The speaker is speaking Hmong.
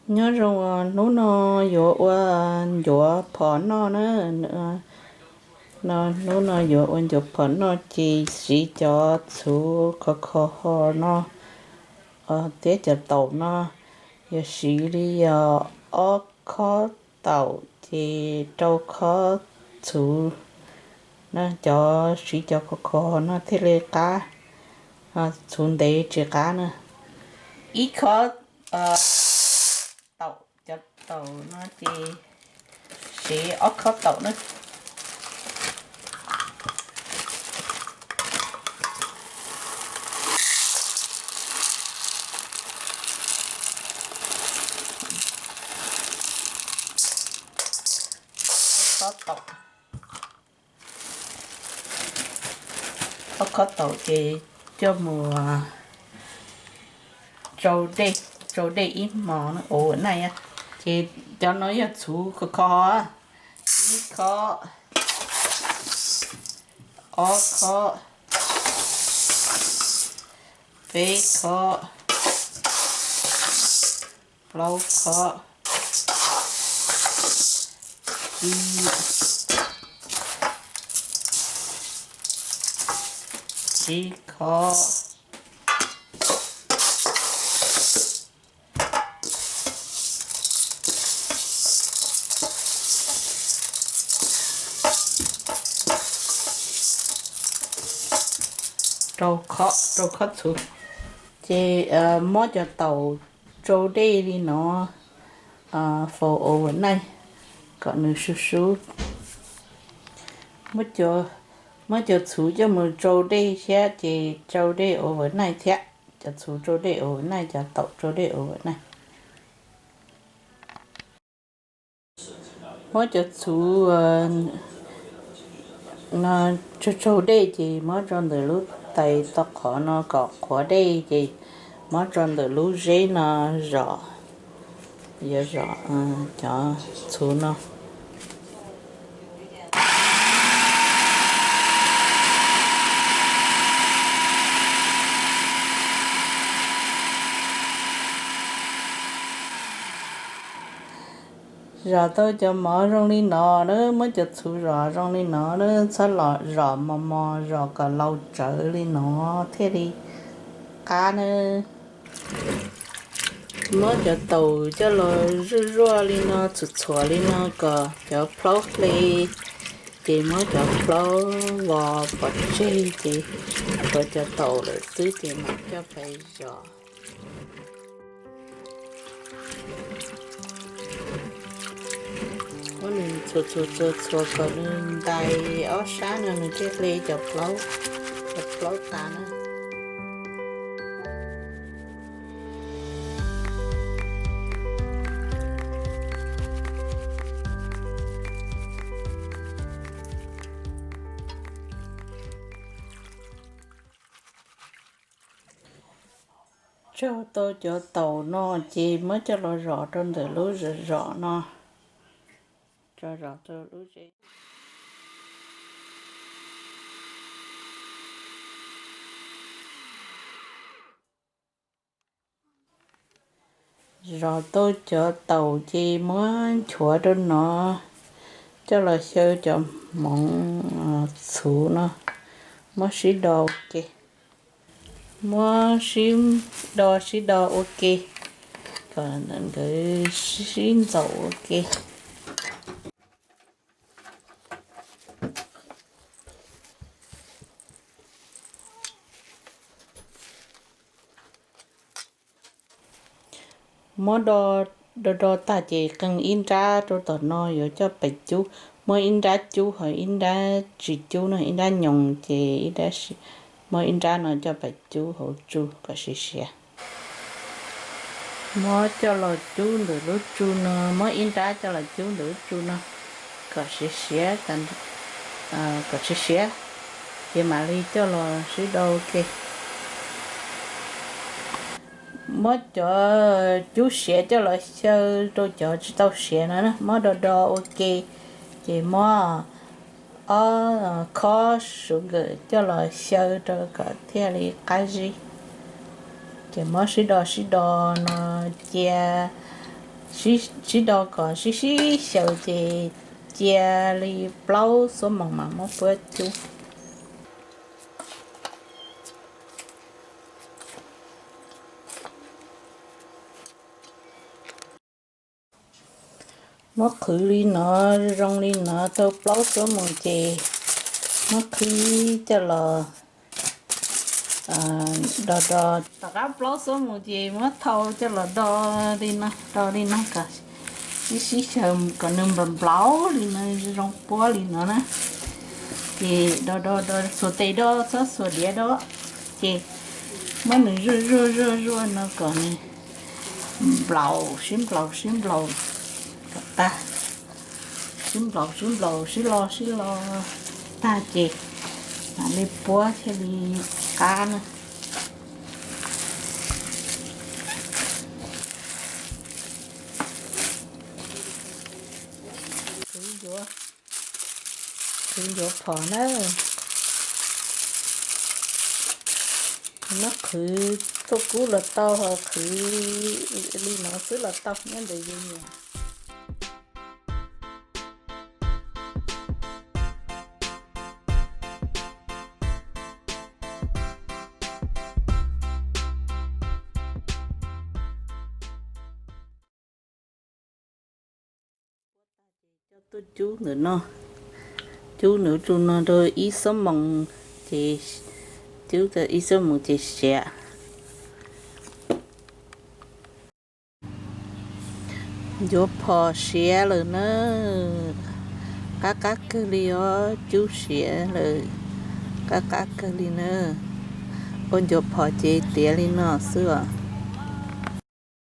Nyob zoo, hnub no yuav ua ncuav phom noj na. Hnub no yuav ua ncuav phom noj ces siv cov txhuv khov kho ho no thiab cov taum no, yog siv li yog ob khob taum ces rau khob txhuv na. Cov siv cov khov kho no thiaj li qab, txhuv ntev tsis qab na. Ib khob taum, cov taum no ces siv ob khob taum na. Ob khob taum, ob khob taum ces coj mus tsau dej, tsau dej ib hmos ua ua naj. Ces cov no yog txhuv khov kho, ib khob, ob khob, peb khob, plaub khob, tsib khob. Rau khob, rau khob txhuv. Ces muab cov taum tsau dej li no faus ua ua naj kom nws sub sub. Muab cov txhuv coj mus tsau dej thiab ces tsau dej ua ua naj thiab. Cov txhuv tsau dej ua ua naj, cov taum tsau dej ua ua naj. Muab cov txhuv no tsau tsau dej ces muab tso ntawm lub tais tau qhov no kom qhuav dej ces muab tso ntawm lub zeb no zom, yuav zom cov txhuv no. Zom tau cov mov zoo li no na, muab cov txhuv zom zoo li no na, txhob los zom mos mos, zom kom lau tsawv li no thiaj li qab na. Muab cov taum coj los zuaj zuaj li no, txhuam txhuam li no kom cov plaub hle, ces muab cov plaub vos pov tseg ces tshuav cov taum lawm xwb ces mam coj pais zom. Muab nws txhuam txhuam txhuam txhuam kom nws ntais ob sab no nws thiaj hle cov plaub, cov plaub tas na. Tsau tau cov taum no ces muab coj los zom rau ntawm lub zom zom no, tso zom rau lub zeb. Zom tau cov taum ces muab nchuav rau no, coj los xyaw cov hmoov txhuv no, muab sib do ua ke. Muab sib do sib do ua ke kom nkawd sib ntxaum ua ke. Muab do do do tag ces qee ib nrab rau tom no yuav coj pais cub. Muab ib nrab cub ho ib nrab tsis cub no, ib nrab nyoos ces muab ib nrab no coj pais cub hauv tsu kom siav siav. Muab coj los cub ntawm lub tsu no, muab ib nrab coj los cub ntawm lub tsu no kom siav siav, kom siav siav, ces mam li coj los sib do ua ke. Muab cov cub siav coj los xyaw rau cov tsis tau siav no, muab do do ua ke, ces muab ob khob sugar coj los xyaw rau kom thiaj li qab zib. Ces muab sib do sib do no cia Sib do kom sib sib xyaw ces cia li plaub xuab moos mas muab puab cub. Muab qhwv li no, zoo li no tau plaub xuab moos ces muab qhwv coj los do do. Tom qab plaub xuab moos ces muab thau coj los do li no, do li no kom sib sib xyaw kom nws nplaum nplaum li no, zoo puab li no na. Ces do do do, xuas tes do, txhob xuas diav do. Ces muab nws zuaj zuaj zuaj zuaj no kom nws nplaum, sib nplaum sib nplaum kom tag. Sib nplaum sib nplaum sib lo sib lo tag ces mam li puab thiaj li qab na. Qhwv ncuav, qhwv ncuav phom na. Muab qhwv tuaj kub los tau, ho qhwv li no xwb los tau, nyob ntawm yus nyiam. Coj tuaj cub ntawm no, cub ntawm tus no rau ib xuab moos, ces cub tau ib xuab moos ces siav. Ncuav phom siav lawm na, qab qab kawg li os, cub siav lawm, qab qab kawg li na. Ua ncuav phom ces tiav li no xwb os.